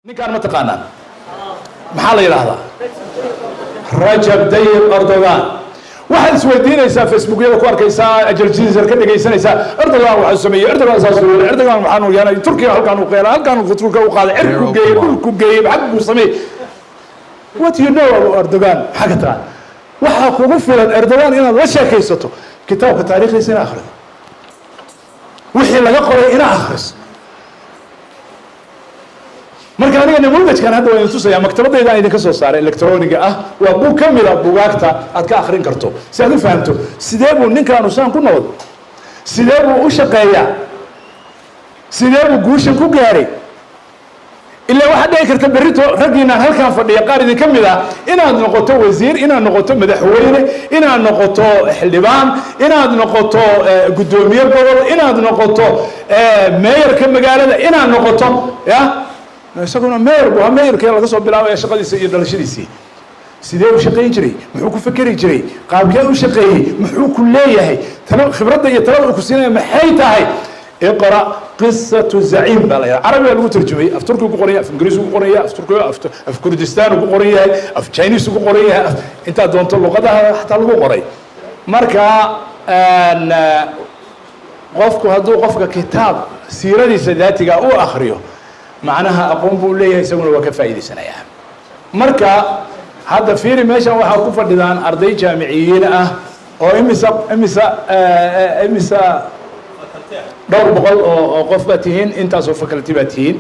Ninkaan ma taqaanaan? Maxaa la yidhaahdaa? Rajab Dayib Erdogan. Waxaad isweydiinaysaa, Facebookyada ku arkaysaa, Aljazeera ka dhegaysanaysaa, Erdogan waxaa sameeyey, Erdogan saas uu yeelay, Erdogan waxaanu yeelay, Turkiga halkaan uu qeelay, halkaan uu Turkiga u qaaday, cirku geeyey, dhulku geeyey, xag buu sameeyey. What you know about Erdogan? Maxaa ka taqaan? Waxaa kugu filan Erdogan inaad la sheekaysato kitaabka taariikhdiisa ina akhrido, wixii laga qoray ina akhriso. Marka aniga namuudajkan hadda waa idin tusaya, maktabadayda aan idinka soo saaray electroniga ah, waa buug ka mida bugaagta aad ka akrin karto si aad u fahamto sidee buu ninkaanu saan ku noqdo, sidee buu u shaqeeyaa, sidee buu guushan ku gaaray. Ilaa waxaad dhici karta berrito raggiinaan halkan fadhiya qaar idinka mid ah inaad noqoto wasiir, inaad noqoto madaxweyne, inaad noqoto xildhibaan, inaad noqoto guddoomiye gobol, inaad noqoto meeyarka magaalada, inaad noqoto ya isaguna mayor bu mayorkii laga soo bilaabaya shaqadiisa iyo dhalashadiisii. Sidee u shaqayn jiray? Muxuu ku fekeri jiray? Qaabkee u shaqeeyey? Muxuu ku leeyahay? Talo, khibradda iyo talada uu ku siinaya maxay tahay? Iqra qisatu zaciim baa la yidhaha. Carabi baa lagu tarjumay, af Turki ku qoran yahay, af Ingiriisi ku qoran yahay, af Turki, af Kurdistaan ku qoran yahay, af Chinese ku qoran yahay, intaad doonto luqadaha xataa lagu qoray. Marka qofku hadduu qofka kitaab siiradiisa daatiga u akriyo, macnaha aqoon buu leeyahay, isaguna waa ka faa'iidaysanayaa. Marka hadda fiiri, meeshan waxaa ku fadhidaan arday jaamiciyiin ah oo imisa dhowr boqol oo qof baa tihiin, intaasoo faculty baa tihiin.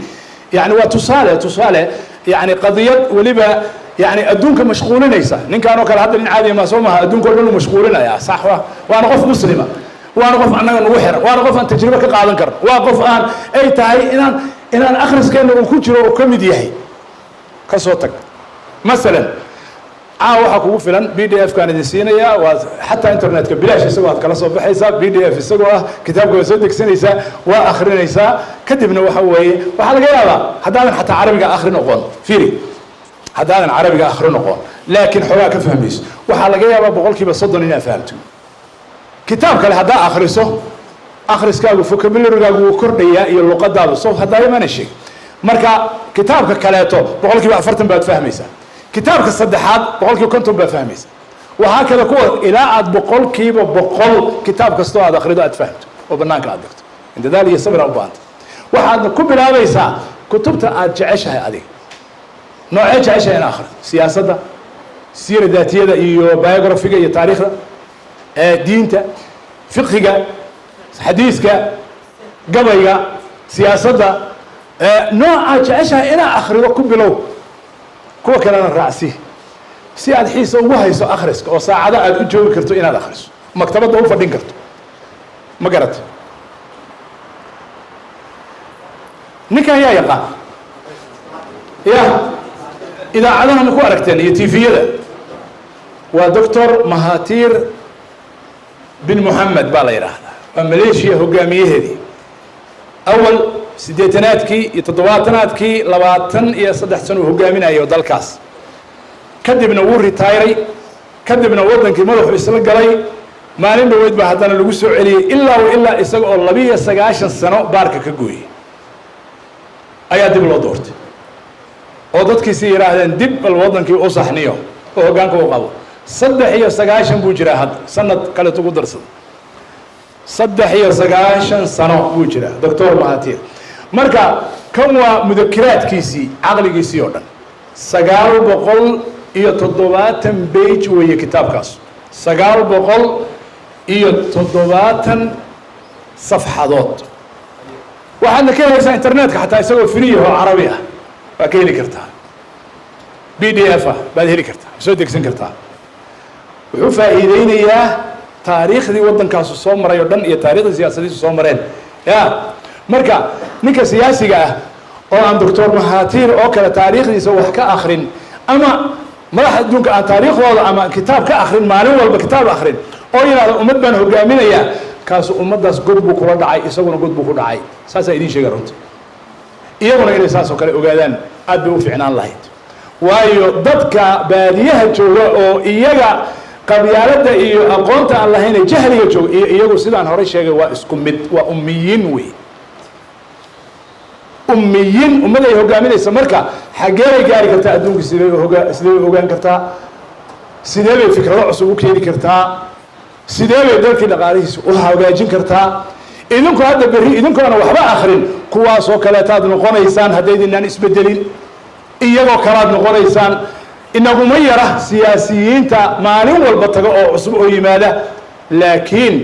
Yani waa tusaale, yani qadiyad weliba yani adduunka mashquulinaysa. Ninkan oo kale hadda nin caadiya ma soo maha, adduunka o dhan u mashquulinaya, sax wa? Waana qof muslima, waana qof annaga nagu xiran, waana qof aan tajribo ka qaadan karno, waa qof aan ay tahay inaan akhriskeena uu ku jiro oo ka mid yahay. Ka soo tag, masalan caawa waxaa kugu filan PDF kaan idin siinayaa, waa xataa internetka bilaash isagoo aad kala soo baxaysaa PDF isagoo ah kitaabka, waa soo degsanaysaa, waa akrinaysaa. Kadibna waxa weeye waxaa laga yaabaa haddaadan xataa carabiga akrin oqoon, fiiri, haddaadan carabiga akrin oqoon laakiin xoogaa ka fahmayso, waxaa laga yaabaa 30% inaad fahamto. Kitaab kale haddaa akriso, akhriskaagu, vocabulary-gaagu wuu kordhayaa iyo luqadaadu. So haddaa imana sheeg, marka kitaabka kaleeto 40% baad fahmaysaa, kitaabka saddexaad 50% baad fahmaysaa, waxaa kale kuwa ilaa aad 100% kitaab kastoo aad akrido aad fahamto oo banaanka aad dhigto. Dadaal iyo sabir aa u baahanta. Waxaadna ku bilaabaysaa kutubta aad jeceshahay adiga. Noocee jeceshahay in akhrido? Siyaasadda, siira daatiyada iyo biographiga iyo taariikhda, diinta, fiqhiga, xadiiska, gabayga, siyaasadda, noocaad jeceshahay inaa akhrido ku bilow, kuwa kalena raacsi si aad xiisa ugu hayso akhriska oo saacado aad u joogi karto inaad akhriso, maktabadda u fadhin karto. Ma garata? Ninkan yaa yaqaan? Ya idaacadaha ma ku aragteen iyo TV-yada? Waa Doctor Mahatir bin Moxamed baa la yidhaahdaa, waa Maleeshiya hogaamiyaheedii awal 80-aadkii iyo 70-aadkii, 23 sano uu hogaaminayo dalkaas. Kadibna wuu retire-ay, kadibna waddankii madaxu isla galay. Maalin dhaweyd baa haddana lagu soo celiyey, ilaa wa ilaa isaga oo 92 sano baarka ka gooyey ayaa dib loo doortay, oo dadkiisi yidhaahdeen dib bal waddankii u saxniyo oo hoggaanka u qabo. 93 buu jiraa hadda, sanad kaleeto ku darsada, 93 sano buu jiraa Doctor Mahatir. Marka kan waa mudakiraadkiisii, caqligiisii oo dhan, 970 page weeye kitaabkaas, 970 safxadood. Waxaadna ka helaysaa internetka xataa isagoo free oo carabi ah waa ka heli kartaa, PDF ah baad heli kartaa, soo degsan kartaa. Wuxuu faa'iideynayaa taariikhdii waddankaasu soo maray oo dhan iyo taarikhdii siyaasadiisu soo mareen. Ya marka ninka siyaasiga ah oo aan Doctor Mahatir oo kale taariikhdiisa wax ka akrin, ama madaxa adduunka aan taariikhdooda ama kitaab ka akrin, maalin walba kitaab akrin oo yidhahda ummad baan hogaaminayaa, kaasu ummaddaas god buu kula dhacay, isaguna god buu ku dhacay. Saasaa idiin sheega runta. Iyaguna inay saas oo kale ogaadaan aad bay u ficnaan lahayd, waayo dadka baadiyaha jooga oo iyaga qabyaaladda iyo aqoonta aan lahayne jahliga jooga iyo iyagu sidaan horey sheegay waa isku mid, waa ummiyiin wey. Ummiyiin ummad ay hogaaminaysa marka xaggee bay gaari kartaa adduunka? Sidee bay ogaan kartaa? Sidee bay fikrado cusub u keeni kartaa? Sidee bay dalkii dhaqaalihiisa u hagaajin kartaa? Idinku hadda berri idinkoona waxba akrin, kuwaasoo kaleetaad noqonaysaan haddaydinaan isbedelin, iyagoo kalaad noqonaysaan. Inaguma yara siyaasiyiinta maalin walba taga oo cusub oo yimaada, laakiin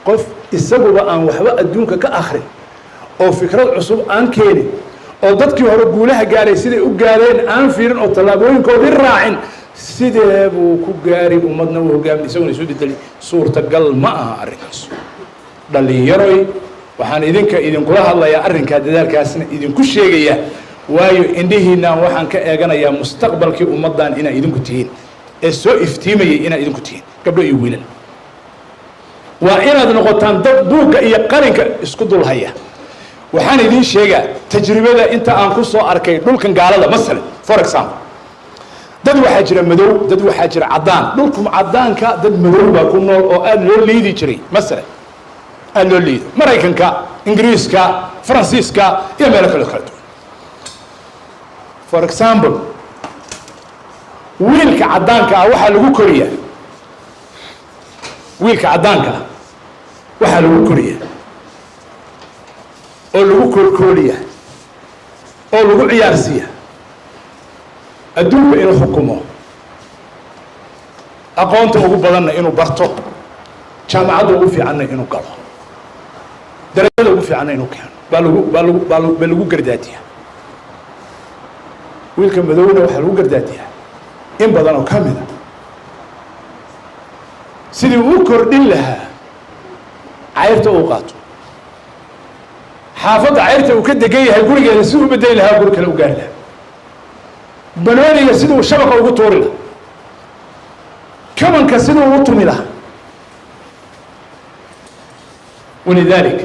qof isaguba aan waxba adduunka ka akrin oo fikrad cusub aan keenin oo dadkii hore guulaha gaaray siday u gaareen aan fiirin oo tallaabooyinkoodii raacin, sidee buu ku gaari ummadna u hogaamin isaguna isu bedeli? Suurtagal ma aha arrinkaas. Dhallinyaroy, waxaan idinka idinkula hadlayaa arrinkaa, dadaalkaasna idinku sheegaya, waayo indhihiinaan waxaan ka eeganayaa mustaqbalkii ummaddan inaa idinku tihiin ee soo iftiimayay, inaa idinku tihiin gabdho iyo wiilal. Waa inaad noqotaan dad buugga iyo qalinka isku dul haya. Waxaan idiin sheegaa tajribada inta aan ku soo arkay dhulkan gaalada. Masalan, for example, dad waxaa jira madow, dad waxaa jira caddaan. Dhulku caddaanka dad madow baa ku nool oo aada loo liidi jiray, masalan aada loo liido, Maraykanka, Ingiriiska, Faransiiska iyo meelo kale kala duwan. For example, wiilka caddaanka ah waxaa lagu koriyaa, wiilka caddaanka ah waxaa lagu koriyaa oo lagu koolkooliyaa oo lagu ciyaarsiiya adduunka inuu xukumo, aqoonta ugu badanna inuu barto, jaamacadda ugu fiicanna inuu galo, darajada ugu fiicanna inuu keeno baa lagu gardaadiyaa. Wiilka madowna waxaa lagu gardaadiyaa in badan oo ka mida sidii uu kordhin lahaa cayrta uu qaato, xaafadda cayrta uu ka degan yahay gurigeeda siduu u bedeli lahaa, guri kale u gaari lahaa, banooniga siduu shabaqa ugu tuuri lahaa, kamanka siduu ugu tumi lahaa. Walidalik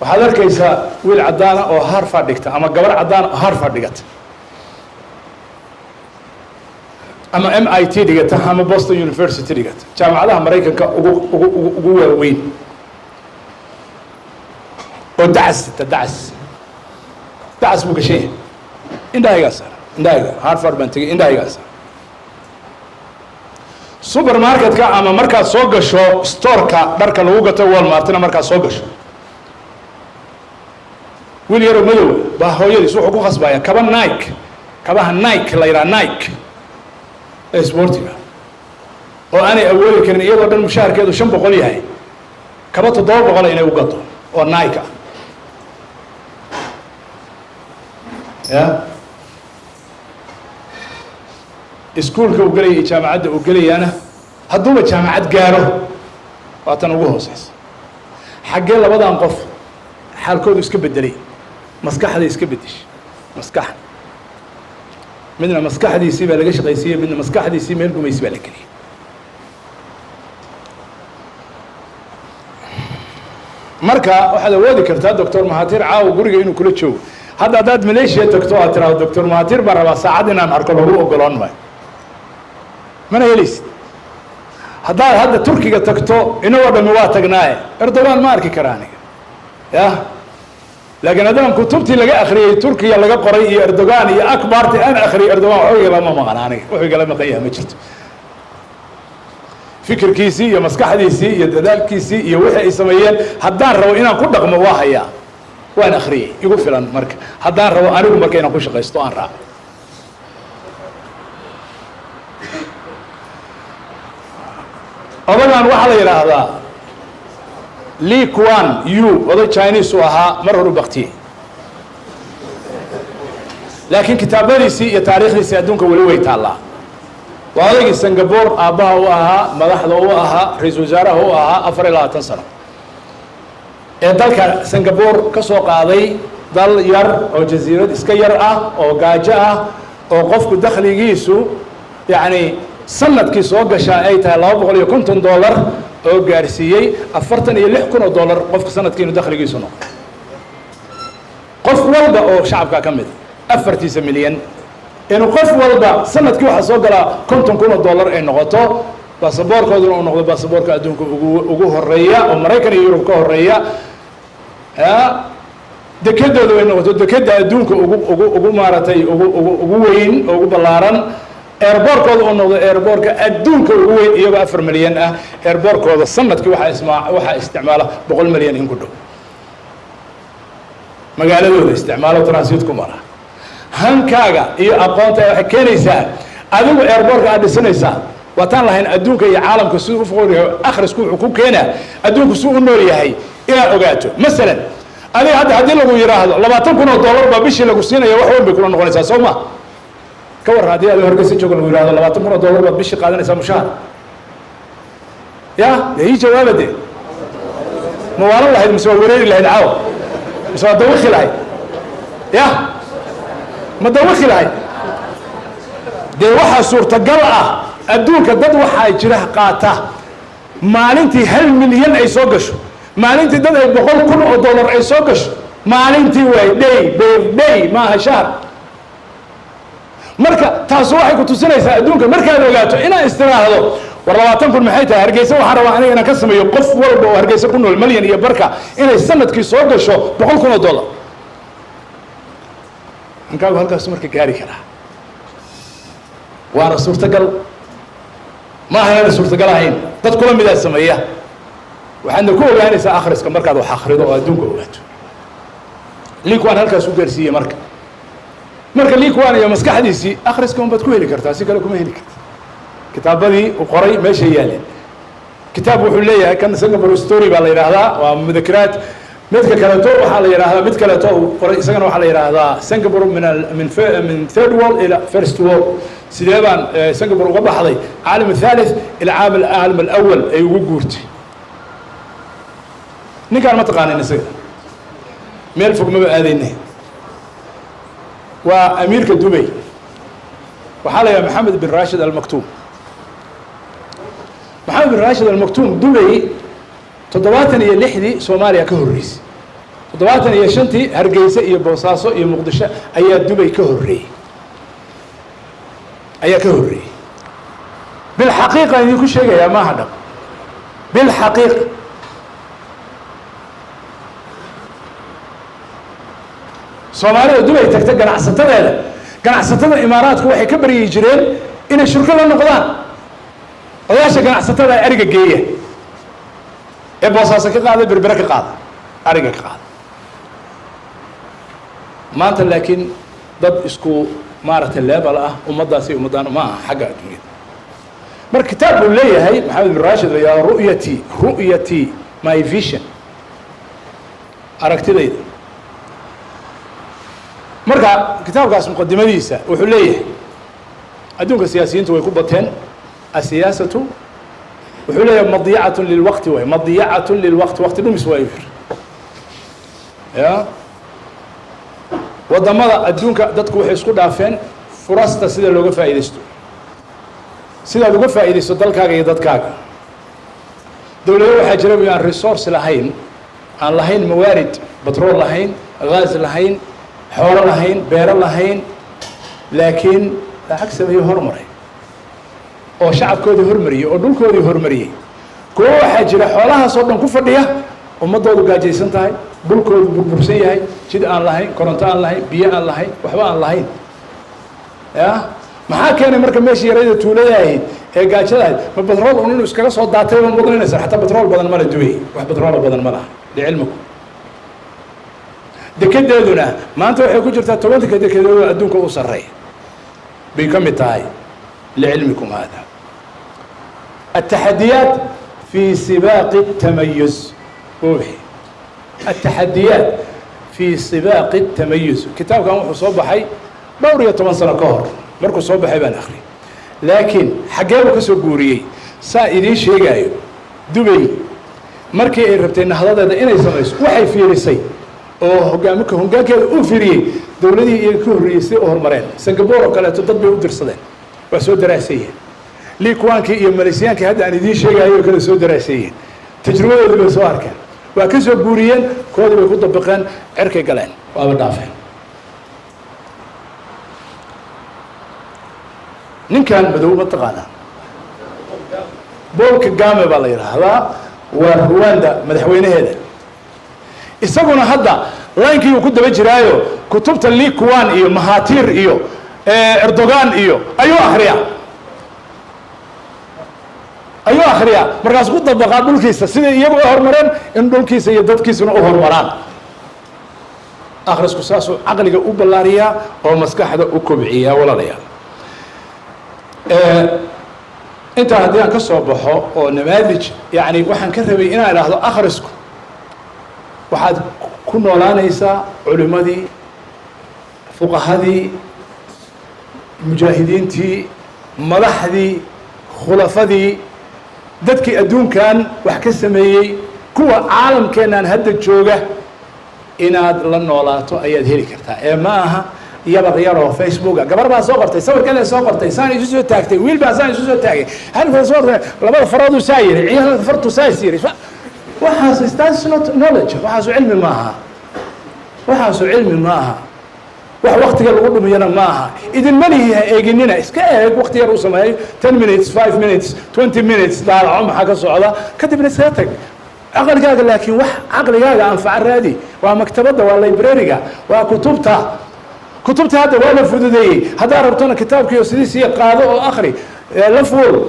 waxaad arkaysaa wiil caddaana oo Harvard dhigta ama gabar caddaana oo Harvard dhigata ama MIT dhigata ama Boston University dhigata, jaamacadaha Maraykanka ugu waaweyn, oo dacas sita. Dacas, dacas buu gashan yahay. Indhahaygaa saara, indhahayga. Harvard baan tegey, indhahaygaa saara. Supermarketka ama markaad soo gasho storeka dharka lagu gato, Walmartina markaad soo gasho, wiil yaroo madowa baa hooyadiis wuxuu ku khasbaya kaba Nike, kabaha Nike la yidhaha, Nike ee sportiga, oo aanay awoodi karin iyadoo dhan mushaharkeedu 500 yahay, kaba 700 inay u gato oo Nike ah. Ya iskuulka uu gelaya iyo jaamacadda uu gelayaana, hadduuba jaamacad gaaro, waa tan ugu hooseysa. Xaggee labadan qof xaalkoodu iska bedelay? Maskaxda iska bedeshay. Maskax midna maskaxdiisii baa laga shaqaysiiyey, midna maskaxdiisii meel gumaysi baa la geliyey. Marka waxaad awoodi kartaa Doctor Mahatir caawa guriga inuu kula joogo. Hadda haddaad Malaysia tagto aad tiraahdo "Doctor Mahatir baan rabaa saacad inaan arko", lagu ogoloon maayo, mana helaysid. Haddaad hadda Turkiga tagto, inagoo dhami waa tagnaaye, Erdogan ma arki kara aniga ya, laakiin haddaan kutubtii laga akriyey Turkiya laga qoray iyo Erdogan iyo akbarti aan akriyay, Erdogan waxba igalama maqan. Aniga wuxuu igala maqan yahay ma jirto. Fikirkiisii iyo maskaxdiisii iyo dadaalkiisii iyo wixii ay sameeyeen haddaan rabo inaan ku dhaqmo waa hayaa, waan akriyey, igu filan. Marka haddaan rabo anigu marka inaan ku shaqaysto aan raaco. Odagan waxaa la yidhaahdaa Lee Kuan Yew, oday Chinese u ahaa, mar hor u baktiyey, laakiin kitaabadiisii iyo taariikhdiisii adduunka weli way taallaa. Waa odaygii Singapore aabbaha u ahaa, madaxda u ahaa, ra-iisul wasaaraha u ahaa 24 sano, ee dalka Singapore ka soo qaaday dal yar oo jasiirad iska yar ah oo gaajo ah oo qofku dakhligiisu yacni sanadkii soo gashaa ay tahay $250, oo gaarsiiyey $46,000 qofka sanadkii inuu dakhligiisu noqo, qof walba oo shacabka ka mid a afartiisa milyan inuu qof walba sanadkii waxaa soo galaa $50,000 ay noqoto, basaboorkooduna uu noqdo basaboorka adduunka ugu horeeya oo Maraykan iyo Yurub ka horeeya. Ya Dekedooda way noqoto dekedda adduunka ugu ugu ugu maaragtay ugu ugu ugu weyn oo ugu ballaaran. Airportkooda uu noqdo airportka adduunka ugu weyn, iyagoo 4 milyan ah. Airportkooda sanadkii waxaa isticmaala 100 milyan in ku dhow, magaaladooda isticmaalo, transit ku mara. Hankaaga iyo aqoonta waxay keenaysaa adigu airportka aad dhisanaysaa. Waataan lahayn adduunka iyo caalamka siduu u foqol yahay. Akhrisku wuxuu ku keenaa adduunku siduu u nool yahay inaad ogaato. Masalan, adiga hadda haddii lagu yidhaahdo $20,000 baa bishii lagu siinaya, wax weyn bay kula noqonaysaa, soo ma? Ka warran haddii adigo Hargeysa jooga lagu yidhahdo $20,000 baad bishii qaadanaysaa mushaar? Ya dee, ii jawaaba de. Ma waalan lahayd mise waa wareeri lahayd caawa mise waa dawiki lahayd? Ya, ma dawiki lahayd? Dee waxaa suurtagal ah adduunka dad waxaa jira qaata maalintii 1 milyan ay soo gasho, maalintii dad ay $100,000 ay soo gasho maalintii. Waay day per day, maaha shahr. Marka taasu waxay ku tusinaysaa adduunka markaad ogaato inaad istiraahdo, war 20,000 maxay tahay? Hargeysa waxaan rabaa aniga inaan ka sameeyo qof walba oo Hargeysa ku nool, milyan iyo barka, inay sanadkii soo gasho $100,000. Hankaagu halkaasu marka gaari karaa, waana suurtagal. Ma aha inaana suurtagal ahayn, dad kula midaa sameeya. Waxaadna ku ogaanaysaa akhriska, markaad wax akhrido oo adduunka ogaato. Lee Kuan halkaas u gaarsiiyey. Marka Lee Kuan iyo maskaxdiisii akhriska un baad ku heli kartaa, si kale kuma heli karta. Kitaabadii uu qoray meeshay yaaleen. Kitaab wuxuu leeyahay kan Singapore Story baa la yidhaahdaa, waa mudakiraat. Midka kaleeto waxaa la yidhahdaa, mid kaleeto uu qoray isagana waxaa la yidhaahdaa Singapore min al min min Third World ila First World, sidee baan Singapore uga baxday caalam athalith ila caalam alawal ay ugu guurtay. Ninkaan ma taqaanin isaga, meel fog maba aadayne. Waa amiirka Dubay, waxaa la yidhaha Maxamed bin Rashid Almaktuum. Maxamed bin Rashid Almaktuum, Dubay 76-dii Soomaaliya ka horreysay. 75-tii Hargeysa iyo Boosaaso iyo Muqdisho ayaa Dubay ka horreeyey, ayaa ka horreeyey. Bilxaqiiqa idinku sheegayaa, maaha dhab, bilxaqiiqa. Soomaalida Dubay tagta ganacsatadeeda, ganacsatada Imaaraadku waxay ka baryi jireen inay shurko la noqdaan odayaasha ganacsatada ariga geeya ee Boosaaso ka qaada, Berbere ka qaada, ariga ka qaada. Maanta laakiin dad isku maaragtay level ah ummaddaasi ummaddaan ma aha xagga adduunyada. Marka kitaab buu leeyahay Maxamed bin Rashid la yihahdo Ru'yati, Ru'yati, My Vision, aragtidayda. Marka kitaabkaas muqadimadiisa wuxuu leeyahay adduunka siyaasiyiintu way ku bateen. Asiyaasatu, wuxuu leeyahay, madiyacatun lilwaqti, way madiyacatun lilwaqti, waqti dhumis waa yiri. Ya waddamada adduunka dadku waxay isku dhaafeen furasta sida looga faa'iidaysto, sidaad uga faa'iidaysto dalkaaga iyo dadkaaga. Dowlado waxaa jira bu aan resource lahayn, aan lahayn mawaarid, batrool lahayn, gaas lahayn, xoolo lahayn, beero lahayn, laakiin lacag sameeye, hormaray oo shacabkoodii hormariyey oo dhulkoodii hormariyey. Kuwo waxaa jira xoolahaas oo dhan ku fadhiya, ummaddoodu gaajaysan tahay, dhulkoodu burbursan yahay, jid aan lahayn, koronto aan lahayn, biyo aan lahayn, waxba aan lahayn. Ya, maxaa keenay marka meeshii yarayda tuulada ahayd ee gaajada ahayd? Ma batrool un inuu iskaga soo daatay ma mudnaynaysa? Xataa batrool badan mala duway, wax batroola badan ma laha licilmiku. Dekedeeduna maanta waxay ku jirtaa 10-ka dekedood adduunka u sarreeya bay ka mid tahay. Licilmikum hada التحديات في سباق التميز وبحي التحديات في سباق التميز. Kitaabkan wuxuu soo baxay dhowr iyo toban sano ka hor. Markuu soo baxay baan akhriyay, laakiin xaggee buu ka soo guuriyey? Saa idiin sheegaayo, Dubay markii ay rabtay nahdadeeda inay samayso, waxay fiirisay oo hogaamika hoggaankeeda uu fiiriyey dowladihii iyaga ka horreeyey siday u horumareen. Singapore oo kaleeto dad bay u dirsadeen, waa soo daraaseeyeen. Lee Kuankii iyo Maleesiyaankii hadda aan idiin sheegayo oo kale soo daraaseeyeen, tajribadoodii bay soo arkeen, waa ka soo guuriyeen, koodii bay ku dabaqeen, cirkay galeen, waaba dhaafeen. Ninkan madow ma taqaanaa? Paul Kagame baa la yidhaahdaa, waa Ruwanda madaxweynaheeda. Isaguna hadda Line-kii uu ku daba jiraayo kutubta Lee Kuan iyo Mahatir iyo Erdogan iyo ayuu akhriyaa. Markaas ku dabaqaa dhulkiisa siday iyagu u horumareen in dhulkiisa iyo dadkiisuna u horumaraan. Akhrisku saasuu caqliga u ballaariyaa oo maskaxda u kobciyaa. Walaalayaal, intaa haddii aan ka soo baxo oo namaadij, yani waxaan ka rabay inaan idhaahdo akhrisku waxaad ku noolaanaysaa culimadii, fuqahadii, mujaahidiintii, madaxdii, khulafadii, dadkii adduunkan wax ka sameeyey, kuwa caalamkeennan hadda jooga inaad la noolaato ayaad heli kartaa. Ee ma aha yabaq yaroo Facebooka gabar baa soo qortay, sawirkan soo qortay, saan isu soo taagtay, wiil baa saan isu soo taagay, halka soo qortay, labada farooduu saa yiri, ciyaal fartu saas yiri. Waxaas, that's not knowledge. Waxaasu cilmi maaha, waxaasu cilmi maaha, wax waktiga lagu dhumiyana ma aha. Idinma lihi ha eeginina, iska eeg, wakti yar uu sameeyo, 10 minutes, 5 minutes, 20 minutes, daalaco maxaa ka socda, kadibna iskaga tag caqligaaga. Laakiin wax caqligaaga anfaca raadi. Waa maktabadda, waa library-ga, waa kutubta. Kutubta hadda waa la fududeeyey. Haddaad rabtona kitaabkiio sidiisii qaado oo akri, la fuul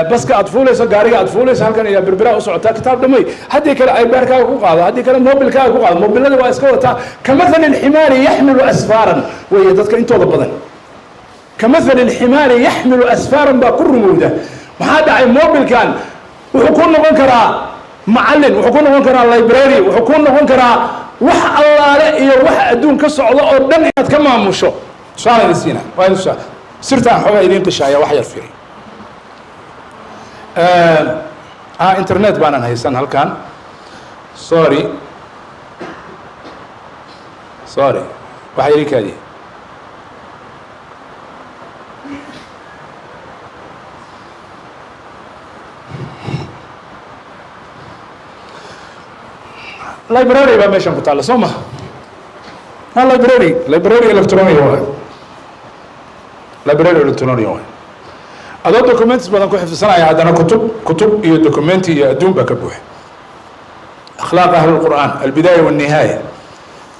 baska aad fuulayso, gaariga aad fuulayso, halkan iyo Berbera u socotaa, kitaab dhamay. Haddii kale iPad-kaaga ku qaado, haddii kale mobilkaaga ku qaado. Mobilada waa iska wadataa. كمثل الحمار يحمل أسفارا weeye dadka intooda badan. كمثل الحمار يحمل أسفارا baa ku rumowda. Maxaa dhacay? Mobilkan wuxuu ku noqon karaa macallin, wuxuu ku noqon karaa library, wuxuu ku noqon karaa wax allaale iyo wax adduun ka socda oo dhan inaad ka maamusho. Tusaale idin siina, waa idin tusaale, sirtaan xoogaa idiin qishaaya. Wax yar fiiri. Internet baanan haysan halkan. Sorry, sorry, waxa idin kaadiye. Library baa meeshan ku taalla, soo maha? Ma library, library electronic waay, library electronic waay. Adoo documents badan ku xifdisanaya, haddana kutub, kutub iyo documenti iyo adduun baa ka buuxa. أخلاق أهل القرآن، البداية والنهاية،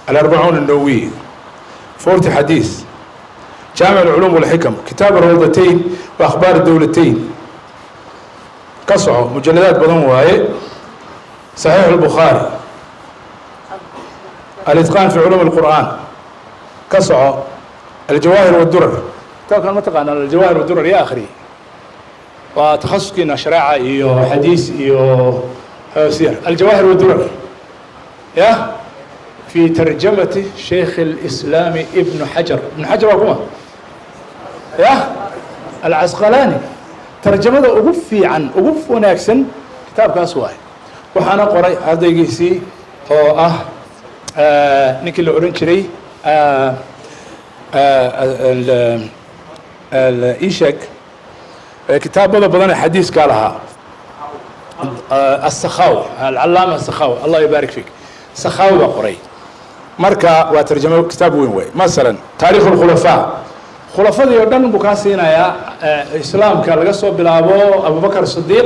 الأربعون النووية، 40 حديث، جامع العلوم والحكم، كتاب الروضتين وأخبار الدولتين، كصعو مجلدات بدن واي، صحيح البخاري، الإتقان في علوم القرآن، كصعو الجواهر والدرر. كان ما تقانا الجواهر والدرر يا أخري، وتخصصنا شريعة إيو حديث إيو سير. الجواهر والدرر يا في ترجمة شيخ الإسلام ابن حجر، ابن حجر هو يا العسقلاني. ترجمة ugu fiican, ugu wanaagsan kitaabkaas waay. Waxaana qoray ardaygiisii oo ah ninkii la oran jiray ishek kitaabada badan ee xadiiskaa lahaa, السخاوي، العلامة السخاوي، الله يبارك فيك. سخاوي baa qoray. Marka waa tarjamo, kitaab weyn wey. Masalan taariikh الkhulafaa, khulafadii oo dhan buu kaa siinayaa, islaamka laga soo bilaabo Abubakar Sidiiq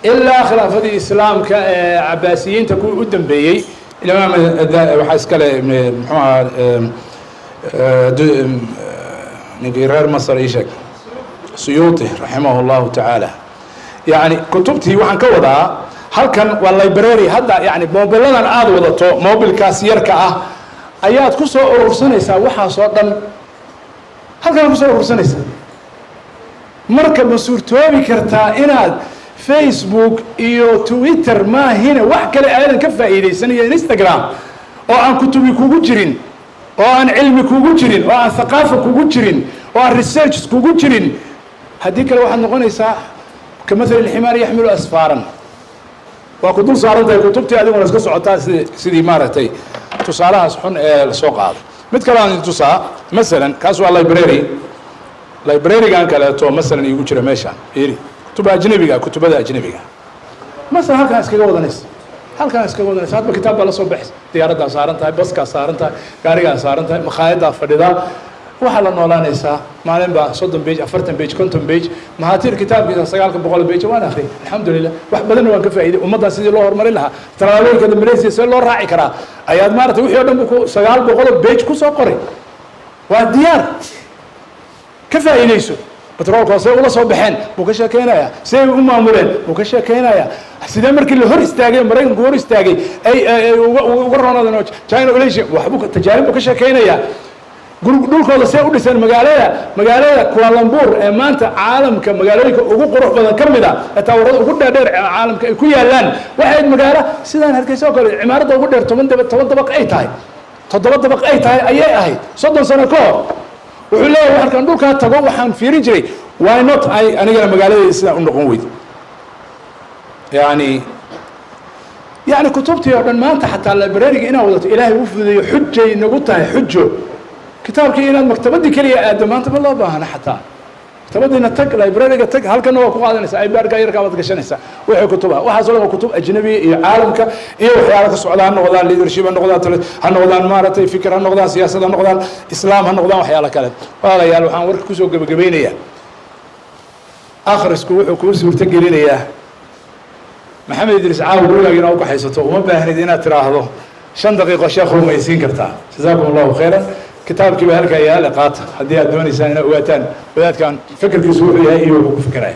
ilaa khilaafadii islaamka ee Cabaasiyiinta kuwii u dambeeyey. Imaam waxaa iskale, muxuu ahaa ninkii reer Masar, ii sheeg, Suyuuti رحمه الله تعالى. Yani kutubtii waxaan ka wadaa halkan waa library. Hadda yani mobiladan aada wadato, mobilkaas yarka ah ayaad ku soo urursanaysaa waxaasoo dhan, halkan kusoo urursanaysaa. Marka ma suurtoobi kartaa inaad Facebook iyo Twitter maahine wax kale aadan ka faa'iidaysan, iyo Instagram, oo aan kutubi kugu jirin, oo aan cilmi kugu jirin, oo aan thaqaafa kugu jirin, oo aan research kugu jirin? Haddii kale waxaad noqonaysaa كمثل الحمار يحمل أسفارا. Waa ku dul saaran tahay kutubtii, adiguna iska socotaa sidii maaragtay tusaalahaas xun ee lasoo qaaday. Mid kale aan idin tusaa. Masalan kaas waa library. Library-gan kaleeto masalan iigu jira meeshaan, fiiri, kutuba ajnabiga, kutubada ajnabiga masalan halkaan iskaga wadanaysa, halkaan iskaga wadanaysa. Hadba kitaab baa la soo baxaysa, diyaaraddaa saaran tahay, baskaa saaran tahay, gaarigaa saaran tahay, makhaayaddaa fadhidaa. Waxaa la noolaanaysaa maalinba 30 page, 40 page, 50 page. Mahaatiir kitaabkiisa 900 page waan akhriyay, alxamdulilah, wax badanna waan ka faa'iiday. Ummaddan sidii loo horumarin lahaa, talaabooyinka Malaysia see loo raaci karaa, ayaad maaragtay wixii o dhan bu ku 900 page kusoo qoray. Waa diyaar, ka faa'iidayso. Batroolka see ula soo baxeen buu ka sheekeynayaa, see u maamuleen buu ka sheekeynayaa, sidee markii la hor istaagay, Maraykanku hor istaagay, ay uga roonaadeen oo China uleeshe, waxbuu tajaarib buu ka sheekeynayaa. Dhulkooda see u dhiseen, magaalada Kuala Lumpur ee maanta caalamka magaalooyinka ugu qurux badan ka mid a, ee taawarada ugu dheerdheer caalamka ay ku yaalaan, waxayd magaalo sidaan Hargeysa oo kale, cimaaradda ugu dheer 10 daba 10 dabaq ay tahay, 7 dabaq ay tahay ayay ahayd 30 sano ka hor. Wuxuu leeyahay, markaan dhulkaa tago waxaan fiirin jiray, why not ay anigana magaaladeeda sidaa u noqon weyd? Yani kutubtii oo dhan maanta xataa librariga inaad wadato Ilaahay u fududeeyo, xujay nagu tahay, xujo. Kitaabkii inaad maktabaddii keliya aaddo maanta ma loo baahna. Xataa maktabadiina tag, librariga tag, halkana waa ku qaadanaysaa, iPad-ka yarkaa baad gashanaysaa wixii kutubaha. Waxaas o dhan waa kutub ajnabiya iyo caalamka iyo waxyaala ka socda, ha noqdaan leadership, ha noqdaan, ha noqdaan maaragtay fikir, ha noqdaan siyaasad, ha noqdaan islaam, ha noqdaan waxyaalo kale. Walaalayaal, waxaan warka kusoo gebagabeynayaa, akhrisku wuxuu kuu suurto gelinayaa Maxamed Idriis caawa gurigaaga inaad ukaxaysato. Uma baahnid inaad tiraahdo 5 daqiiqo sheekhu ma isiin kartaa. Jazaakum Allahu khayran. Kitaabkii baa halkaa yaale, qaata haddii aad doonaysaan inaad ogaataan wadaadkan fikirkiisu wuxuu yahay iyo wuxuu ku fikiraya.